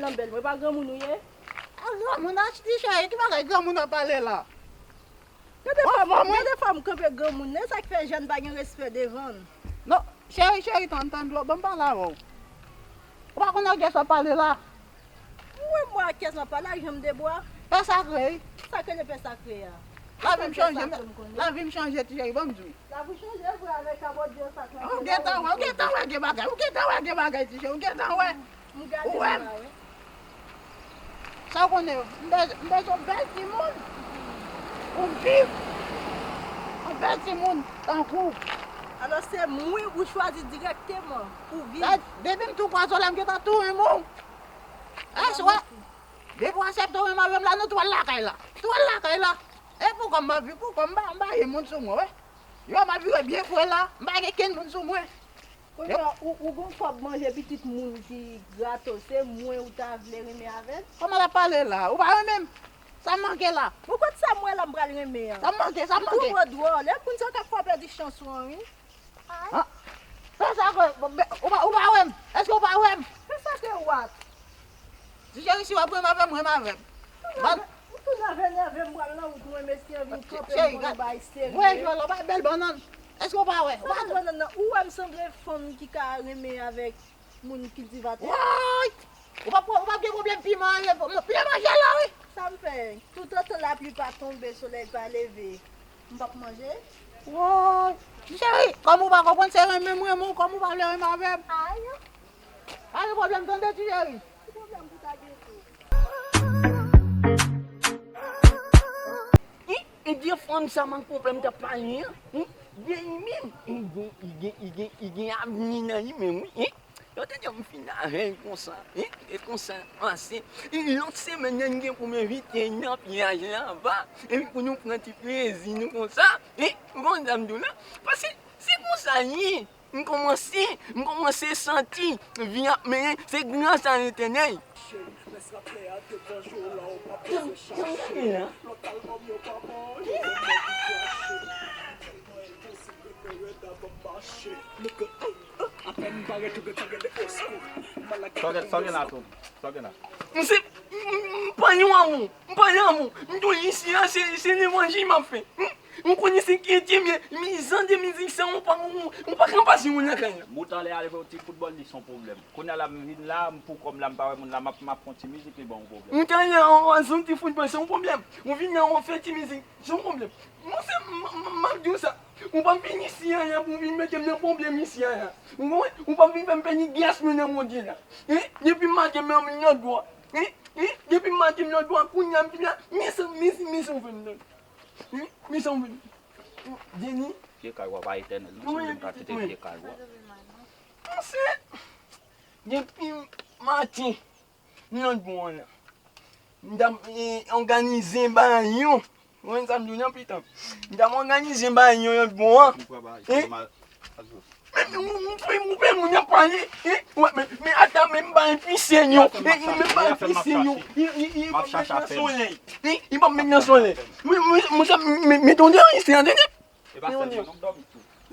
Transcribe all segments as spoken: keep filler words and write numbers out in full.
Lanbèl, mwen pa granmoun ou ye? A granmoun, a ti cheri, ki bagay granmoun ap pale la? Gade fòm, gade fòm kanpe granmoun, e sa k fè jèn pa gen respè devan l. Non, cheri, cheri, tann, tann dlo, ban m pale avè w. Ou pa konn ak kiyès w ap pale la? Mwen, mwen ak kiyès m ap pale, ak janm de bwa. Pè sakre, wi. Sa k rele pè sakre a? Lavi m chanje, lavi m chanje, ti cheri, ban m di w. Lavi w chanje vre avèk sa Bondye sa k nan. Ou gentan wè, ou gentan wè gen bagay, ou gentan wè gen bagay, ti cheri, ou gentan wè. M gade deja, wi. Sa w konnen, m bez-, m bezwen bèl timoun pou m viv. Yon bèl timoun tankou w. Alò, se mwen ou chwazi dirèkteman pou viv. Depi m tou kwaze w la, m gentan tou renmen w. Èske w wè? Depi w aksepte w renmen avè m la, nou tou al lakay la. Tou al lakay la. E pou kò m, m ap viv pou kò m, m pa, m pa gen moun sou mwen, wi. Yo, m ap viv byen fre la, m pa gen kenn moun sou mwen. Kounye a, ou, ou gon kòb manje pitit moun ki grato, se mwen ou ta vle renmen avè l? Kòman l ap pale la? Ou pa renmen m? Sa m manke la? Bon, kot sa m wè la m pral renmen an? Sa m manke, sa m manke? Ou twò dwòl, e moun sa k ap fè w pèdi chans ou an, wi. Ay. An? Pè sakre, ou pa, ou pa wè m? Èske ou pa wè m? Pè sakre, what? Ti cheri, si w ap renmen avè m, renmen avè m. Ban. Ou tou nève nève m pral nan wout mwen, mesye vin kanpe m pou yon bagay serye. Voye jwèl la, ou pa bèl bannann. Èske ou pa wè? Ou pa bèl bannann nan, ou wè m sanble fanm ki ka renmen avèk moun kiltivatè? Woy! Ou p ap, ou p ap gen pwoblèm piman anyen, piman manje la, wi. Sa m fè? Toutotan lapli pa tonbe, solèy pa leve, m p ap manje? Woy! Ti cheri, kòm ou pa konprann, se renmen m renmen w, kòm ou pa vle renmen avè m. Ay. Pa gen pwoblèm tande, ti cheri. Ki pwoblèm pou ta gen tou? Hi, ebyen fanm sa m ak konpè m t ap pale an, hi, byen li menm, li gen, li gen, li gen, li gen avni nan li menm, wi, hi. Yo te di m fin avè l konsa, hi, e konsa l pase. Lòt semèn nan, n gen pou m envite l nan plaj la anba, epi pou nou pran ti plezi nou konsa, hi, ou konn sa m di w la? Paske se konsa l ye. M kòmanse, m kòmanse santi vi ap mennen, se gras a Letènèl. Sa w gen, sa w gen la, Tom? Sa w gen la? M se, m, m, m pa yon amou, m pa yon amou. M tou isi a, se, se levanjil m ap fè. M, M konnen se kretyen m ye, men jan de mizik sa, ou pa, ou, ou pa ka pase moun lakay la. Bout anlè a leve yon ti foutbòl, li se yon pwoblèm. Kounye a la, m vin la, m pou kò m la, m pa wè moun la, m ap, m ap fè yon ti mizik, li ban yon pwoblèm. Bout anlè a, w al jwe yon ti foutbòl, se yon pwoblèm. Ou vin la, w fè ti mizik, se yon pwoblèm. Mwen se, m, m, m ap di w sa. Ou pa vin isi a la pou vin mete m nan pwoblèm isi a la. Ou konprann? Ou pa vin fè m pèdi gras mwen nan Bondye la. Hein? Depi maten, m nan lòt bò. Hein? Hein? Depi maten, m nan lòt bò, kounye a, m di la, men sa, men, men sa w fè m nan. Wi, men sa w vle. Jenny. Vye kay w a pa etènèl, non, si w vle m ka kite vye kay w a. Answit, depi maten, m nan bon an la. M t ap, eh, òganize bagay yo. Ou konn sa m di w nan pita. M t ap òganize bagay yo, yo bon an. Hein? Men, men, ou, ou, ou, ou, ou, moun ap pale, hein? Ou, men, men, ata, men, m pa enpise, non. Men, men, m pa enpise, non. Li, li, li, li p ap met nan solèy. Li, li p ap met nan solèy. Men, men, men, men, men, tande, wi, se tande. Men, men,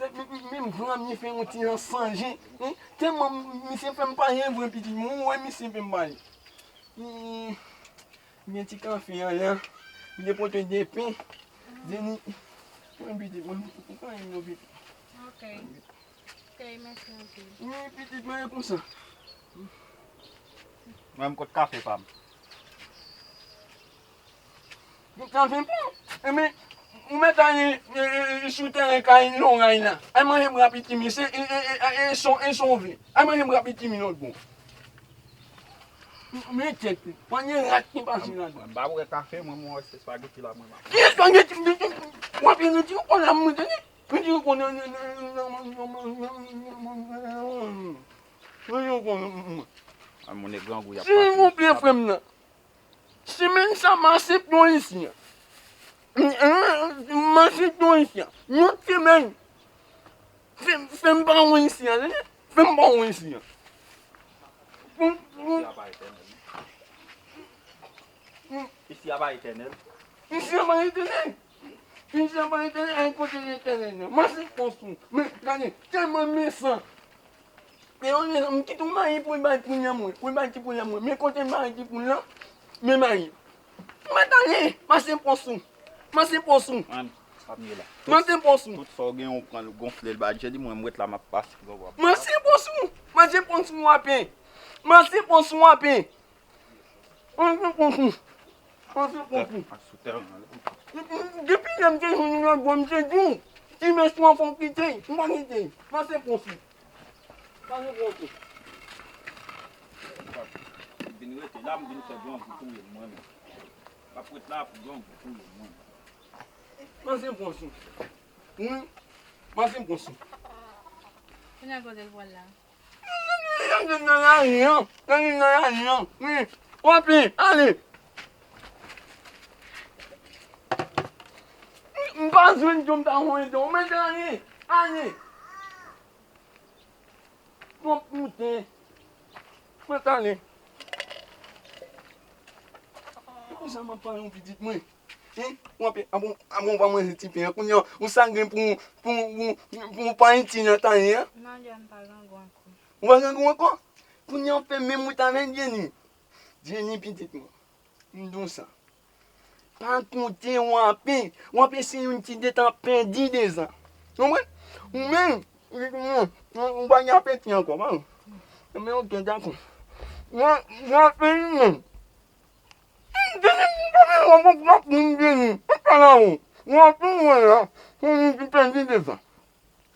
men, men, vran, li fè yon ti jan sanje, hein? Tèlman, misye fè m pale vre, pitit mwen, ou wè, misye fè m pale. Gen ti kafe an la. M te pote de pen. Jenny, mwen pitit mwen, ou pa renmen yo pitit. Ok. Ok, mèsi anpil. Wi, pitit mwen, e konsa. Mwen, m kot kafe pa m. Ou t anvi pou? Enben, ou mèt ale, e, e, e, sou teren kay Loray la. Al manje bra piti mi, se, e, e, e, e, e, son, e son vle. Al manje bra piti mi lòt bò. Men tèt ou. Pa gen rat ki pase ladan. Mwen, m pa bwè kafe, mwen, mwen wè se espageti la, mwen, m ap. Ki espageti? M di, w ap redi ou konnen mwen tande. Redi ou konnen. Redi ou konnen. A, moun e grangou, y ap pase. Silvouplè, frè m nan. Semèn sa, m asepte w isi a. M asepte w isi a. Yon semèn. Fè, fè m pa w isi a, tande? Fè m pa w isi a. Isi a pa etènèl. Isi a pa etènèl. Isi a pa etènèl. Isi a pa etènèl, e kote etènèl nan? M asepte w. Men, gade, tèlman mesan. Te yon lè, m kite yon mayi pou l bay poul nan mwen, pou l bay ti poul nan mwen. Men kote mayi ti poul lan, men mayi. M mèt ale, mache pran sou, mache pran sou. Mwen, pa m ye la. Mache pran sou. Tout sa w gen, ou pran l, ou gonfle l ba Djeni, mwen, m ret la, m ap pase pou w ap. Mache pran sou, mache pran sou ape. Mache pran sou ape. Mache pran sou. Mache pran sou. Depi lè m te jwenn yon lòt bò, m te di w, ti mesye an fò w kite, m pa kite. Mache pran sou. Mache pran sou. Vin rete la, m vin fè grangou touye m mwen menm. M ap ret la pou grangou touye m mwen menm. Mache pran sou. Wi. Mache pran sou. Kounye a kote l pral la? Nan lajan, nan lajan, wi. Wapi, ale. M pa jwenn jan m ta voye do. Mwen ale, ale. Twòp moute. Mwen ale. Poukisa m ap pale yon pitit mwen? Hein? Ou ap, ap, ap, ou pa manje ti pen an. Kounye a, ou sa gen pou, pou, pou, pou, pou pa iti nan taye an? Non, John, pa grangou ankò. Ou pa grangou ankò? Kounye a, ou fè menm wout avèk Jenny. Jenny, pitit mwen. M di w sa. Pa konte w ape. W ape se yon ti detan pèdi dezan. Konprann? Ou menm, ou, ou, ou pa gen apeti ankò, pa? Men oke, dakò. W, w ape menm. Vini, vini, w ap, w ap, w ap vin vini. Ou pa la ou. W ap vin wè la. Ou vin ki pèdi devan.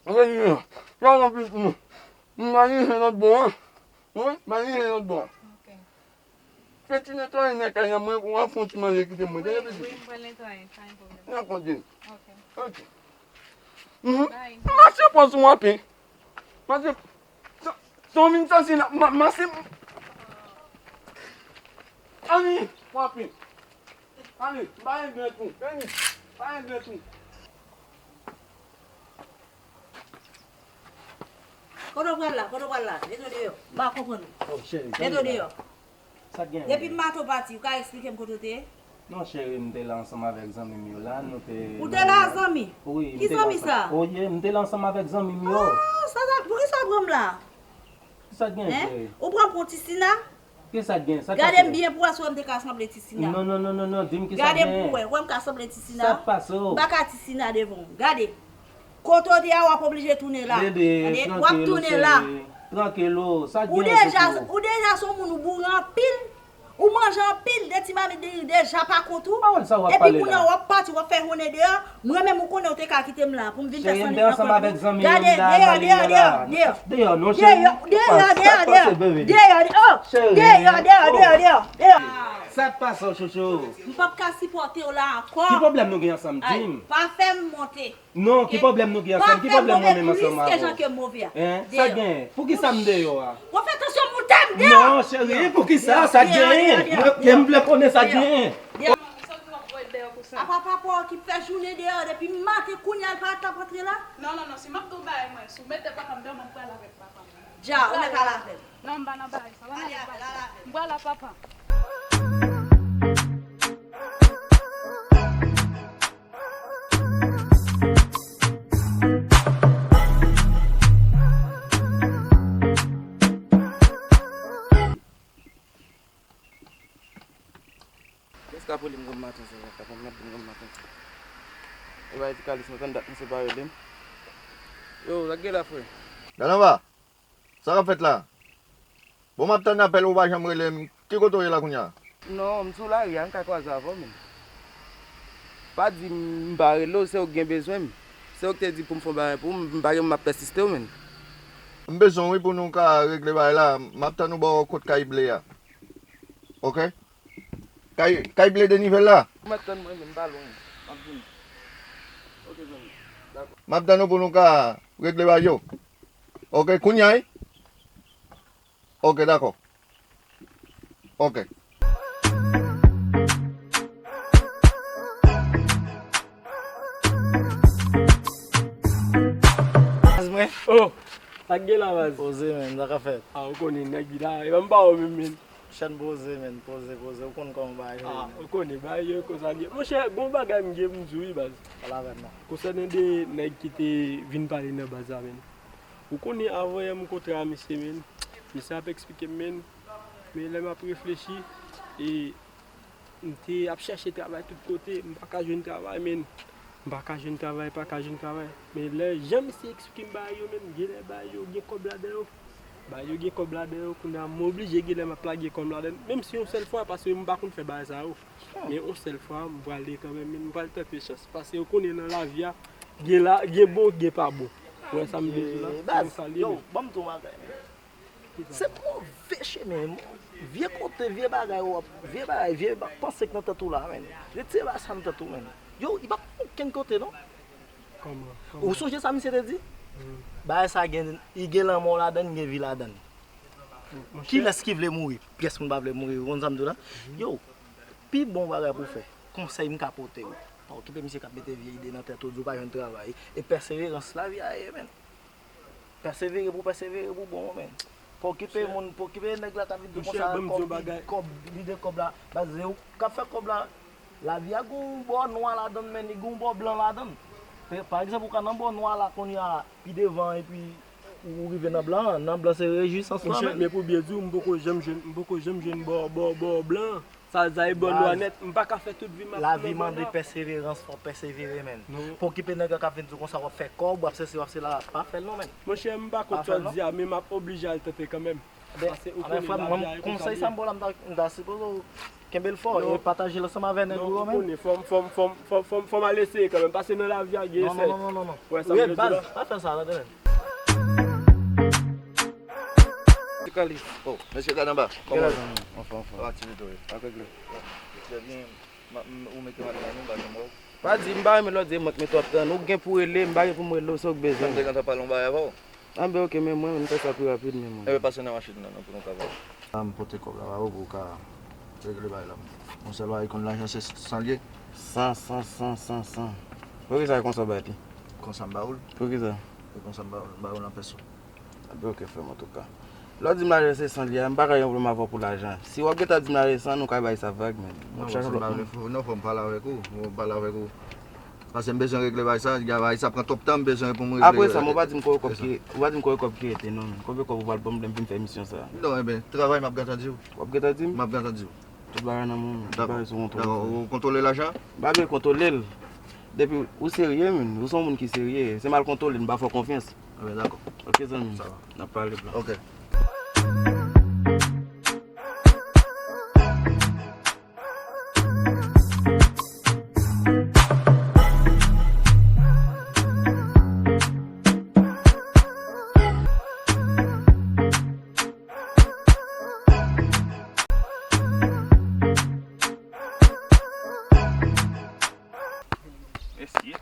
Vini la. Sa w ap vin pou mwen. M va vin lòt bò a. Wi, m va vin lòt bò a. Ok. Fè ti netwaye nan kay la, mwen, w ap fè yon ti manje kite mwen. Wi, wi, m pral netwaye, pa gen pwoblèm. Dakò, Jenny. Ok. Ok. Mhm. Bye. Mache pran sou w ape. Mache. Sa, sa w vin santi la, ma, mache. Ale, w ape. Ale, m pa regrèt ou. Vini, m pa regrèt ou. Kote w pral la? Kote w pral la? Mete w deyò. M pa konprann ou. Oh, cheri, mete w deyò. Sa k gen? Depi maten w pati, ou ka eksplike m kote w te ye? Non, cheri, m te la ansanm avèk zanmi m yo la, nou te... Ou te la zanmi? Wi, m te la ansanm. Ki zanmi sa? Oye, m te la ansanm avèk zanmi m yo. Oh, sa, sa, poukisa w pran m la? Kisa k gen, cheri? Ou pran m pou Tisina? Kisa k gen? Sa k pase? Gade m byen pou wè si w wè m te ka sanble Tisina. Non, non, non, non, non, di m kisa k gen. Gade m pou wè, w wè m ka sanble Tisina? Sa k pase w? M pa ka Tisina devan w. Gade. Kote w te a, w ap oblije tounen la. Bebe, gade, w ap tounen la. Trankil ou, cheri. Trankil ou. Sa k gen, cheri? Ou deja, ou deja se yon moun ou boure anpil. Ou manje anpil, de ti mamit diri deja pa kont ou. Pawòl sa w ap pale la. Epi kounye a w ap pati, w ap fè honnen deyò. Mwen menm ou konnen ou te ka kite m la pou m vin fè sann avèk ou. Cheri, m te ansanm avèk zanmi m la, deyò, deyò, deyò, deyò. Deyò, non, cheri. Deyò, deyò, deyò, deyò. Deyò, oh. Cheri. Deyò, deyò, deyò, deyò, deyò. Sa k pase w, chouchou? M p ap ka sipòte w la ankò. Ki pwoblèm nou gen ansanm? Di m. Ay, pa fè m monte. Non, ki pwoblèm nou gen ansanm? Ki pwoblèm mwen menm ansanm avè w? Hein? Sa gen? Poukisa m deyò a? W ap fè tansyon moute m deyò. Non, cheri, poukisa? Sa gen? Mwen, m vle konnen sa gen. Apa papa w ki fè jounen deyò depi maten, kounye a l pa t ap antre la? Non, non, non, si m ap tou bay mwen, si w mete papa m deyò, mwen pral avèk papa m. Dja, ou mèt al avè l. Non, m pa nan bagay sa, pa nan bagay sa. M pral ak papa m. Kiyès k ap rele m granm maten sa, k ap rele m granm maten sa? E bay ti Kalis, mwen tann dat misye pa rele m. Yo, sa k gen la, frè? Gade anba. Sa k ap fèt la? Bon, m ap tann apèl ou, ou pa janm rele m. Ki kote w ye la kounye a? Non, m sou lari a, m ka kwaze avè w menm. Pa di m m pa rele w, se ou k gen bezwen m. Se ou k te di pou m fè yon bagay pou ou, m pa gen pou m ap pèsiste w menm. M bezwen w wi pou nou ka regle bagay la. M ap tann ou bò kot kay ble a. Oke? Kay, kay ble de nivèl la. Ou mèt tann mwen menm, m pa lwen. M ap vini. Oke, zanmi. Dakò. M ap tann ou pou nou ka regle bagay yo. Oke, kounye a, wi? Oke, dakò. Oke. Baz mwen. Oh, sa k gen la, baz? Poze, menn, sa k ap fèt? Ah, ou konnen nèg li la, e pa m pa ou menm, menn. Chan poze, menn, poze, poze. Ou konn kòman bagay yo ye, menn. Ah, ou konnen bagay yo konsa li ye. Monchè, gon bagay m gen pou m di w wi, baz. Pale avè m non. Konsènan de nèg ki te vin pale nan baz la, menn. Ou konnen avan yè m kontre a misye, men. Misye ap eksplike m, men. Men lè m ap reflechi, e m te ap chèche travay tout kote, m pa ka jwenn travay, men. M pa ka jwenn travay, pa ka jwenn travay. Men lè jan misye eksplike m bagay yo, men, genlè bagay yo gen kòb ladan yo. Bagay yo gen kòb ladan yo, kounye a m oblije genlè m ap lage kòb ladan. Menm si yon sèl fwa, paske m pa konn fè bagay sa yo. Men yon sèl fwa, m prale kanmenm, men m pral tante chans. Paske ou konnen nan lavi a, gen la, gen bon, gen pa bon. Ou wè sa m vle di la? Se sa li ye, yo, men. Ban m di w yon bagay, men. Se move chemen, vye kote, vye bagay w ap, vye bagay, vye ba- panse k nan tèt ou la, men. Retire bagay sa nan tèt ou, men. Yo, li pa okenn kote, non. Kòman? Ou sonje sa misye te di? Bagay sa gen, li gen lanmò ladan l, gen vi ladan l. Kilès ki vle mouri? Pyès moun pa vle mouri, ou konn sa m di w la? Yo, pi bon bagay pou w fè, konsèy m ka pote w, pa okipe misye k ap mete vye ide nan tèt ou, di w pa jwenn travay. E pèseverans lavi a ye, men. Pèsevere pou pèsevere pou bon, men. Pa okipe moun, pa okipe nèg la k ap vin di w konsa, kòb, kòb, lide kòb la, baz, se ou k ap fè kòb la. Lavi a gon bò nwa ladan l, men li gon bò blan ladan l. Pa egzanp, ou ka nan bò nwa la kounye a, pi devan, epi ou rive nan blan an. Nan blan se rejwisans lan menm. Men pou byen di w, m poko janm jwenn, m poko janm jwenn bò, bò, bò blan. Sa, sa e bò nwa nèt, m pa ka fè tout vi m ap nan bò nwa. Lavi mande pèseverans, fò w pèsevere, men. Pa okipe nèg la k ap vin di w konsa, w ap fè kòb, w ap sesi, w ap sela, pa fè l non, men. Monchè, m pa konn sa w di a, men m ap oblije al tante kanmenm. Paske ou konnen lavi a e konsa li ye. Konsèy sa m ba w la, m ta, m ta sipoze w kenbe l fò e pataje l ansanm avèk nèg ou yo menm. Non, ou konnen, fò m, fò m, fò m, fò m, fò m, fò m al eseye kanmenm, paske nan lavi a gen esèy. Non, non, non, non, non. Ou wè sa m vle di la? Pa fè sa, tande menm. Ti Kalis. Oh, mesye gad anba. Kòman w ye? Anfòm, anfòm. Kòman aktivite w ye? Ak regle. Trè byen. Ou mete m al nan nou, m pa janm wè w. Pa di, m pa renmen lè w di e mwen k mete w ap tann. Ou gen pou w rele, m pa gen pou m rele w, se w k bezwen. Mwen te gentan pale yon bagay avè w. Anben, oke, men mwen, m fè sa pi rapid, men mwen. Enben, pase nan machin nan, non, pou nou ka pale. La, m pote kòb la ba ou pou w ka regle bagay la. Yon sèl bagay konn lajan se san l ye. San, san, san, san, san. Poukisa e konsa w bay li? Konsa m ba ou l. Poukisa? E konsa m ba ou l, m ba ou l an pèso. Anben, oke, frè m, antouka. Lè w di m lajan se san l ye a, m pa ka gen pwoblèm avè w pou lajan. Si w ap gentan di m lajan san, nou ka bay sa vag, men. Non, paske m pa vle fou, non, fò m pale avèk ou, fò m pale avèk ou. Paske m bezwen regle bagay sa, bagay sa pran twòp tan, m bezwen pou m regle. Apre sa, men w pa di m kote kòb ki rete, ou pa di m kote kòb ki rete, non, men. Konbyen kòb ou pral ban m lè m fin fè misyon sa a? Non, enben, travay, m ap gentan di w. W ap gentan di m? M ap gentan di w. Tout bagay nan men w, tout bagay sou kontwòl. Dakò. Ou kontwole lajan? M pa bezwen kontwole l. Depi ou serye, men, ou se yon moun ki serye. Se m al kontwole l, m pa fè w konfyans. Enben, dakò. Oke, zanmi. Sa va. N ap pale, blan. Oke. Mesye,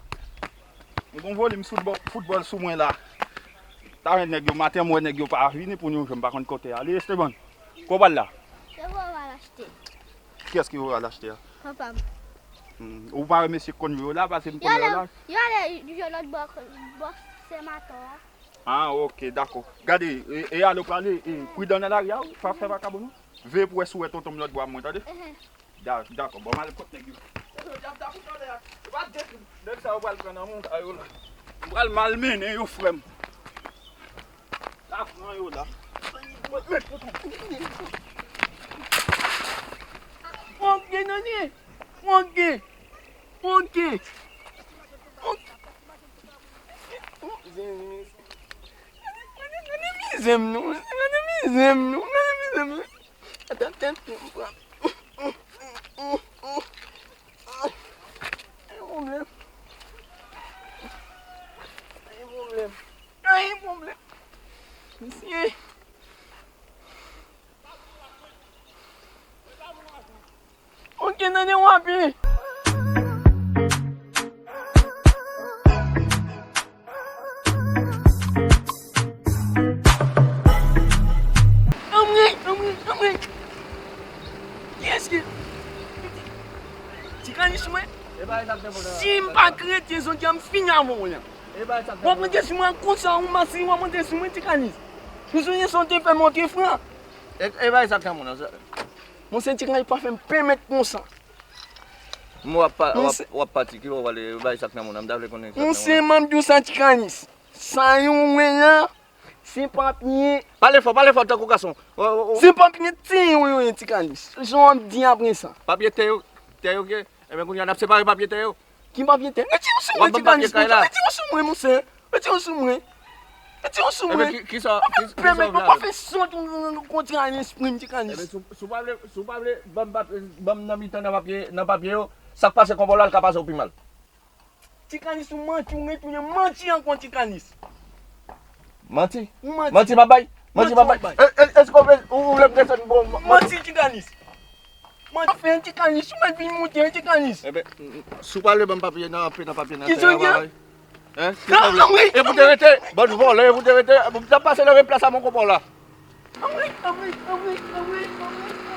m gon volim foutbò-, foutbòl sou mwen la. Ta wè nèg yo, maten m wè nèg yo pa vini pou nou jwe, m pa konn kote ale. Esteban, kote w pral la? Se pou w al achte. Kiyès ki pou al achte a? Papa m. Hmm, ou pa wè mesye k konn jwe yo la, pase m konn yo la? Yo ale, yo ale jwe lòt bò, bò Sen Maton an. Ah, oke, dakò. Gade, e, e ale w prale, e, pridan nan lari a, wi, pa fè vakabon, non. Veye pou wè si w wè tonton m lòt bò a mwen, tande? Enhen. Da-, dakò, bon, m ale kot nèg yo. Yo, y ap dapou talè a. E pa de nèg sa yo pral pran nan mouda yo la. M pral malmennen yo, frè m. La pran yo la. Monte, Nani! Monte! Monte! Monte! Gade mizè m non, gade mizè m non, gade mizè m non. Atann, atann, atann. Ay, pwoblèm. Ay, pwoblèm. Ay, pwoblèm. Mesye. Oke, tande w ape. Anmwey, anmwey, anmwey. Kiyès ki? Ti Kanis, mwen. Si m pa krete, zòt a m fini avè w la. W ap monte sou mwen konsa, ou masi, w ap monte sou mwen, Ti Kanis. Ou sonje sa w te fè m, oke, frè? E, e bagay sa k nan moun nan, sa. Monchè, Ti Kanis pa fè m pèmèt konsa. Mwen w ap pa-, w ap, w ap pati, ki lè w prale, e bagay sa k nan moun nan, m ta vle konnen sa k nan moun nan. Monchè, m ap di w sa, Ti Kanis. Sa yo wè la, Sen papye. Pale fò, pale fò tankou gason. O, o, o. Sen papye ti yo yo ye Ti Kanis. Jan w ap di apre sa. Papye tè yo, tè yo ke? Ebyen kounye a n ap separe papye tè yo. Ki papye tè? Retire w sou W ap mwen Ti ban papye Kanis. kay la. Retire w sou mwen monchè. Retire w sou mwen. Retire w sou mwen. Ebyen ki, ki sa, ki sa w Pèmèt vle mwen pa avè? Fè son kontra lespri m Ti Kanis. Ebyen si w, si w pa vle, si w pa vle ban m papye, ban m nan mitan nan papye, nan papye yo, sa k pase konpò la l ka pase w pi mal. Ti Kanis ou manti, ou retounen manti ankò Ti Kanis. Manti? Ou manti. Manti m ap bay? Manti m ap bay? Manti w ap bay. E, e, èske w vle, ou, ou vle m desann bon? Manti Ti Kanis. Manti fè Ti Kanis, ou mèt vin monte Ti Kanis. Ebyen, si w pa vle ban m papye nan, nan papye nan Ki tè jan a, di a? Hein? Ki sa w vle? Anmwey, E pou te rete, bann vòlè, e pou te rete, pou te pase nan menm plas a mon konpò la. Anmwey, anmwey, anmwey, anmwey, anmwey.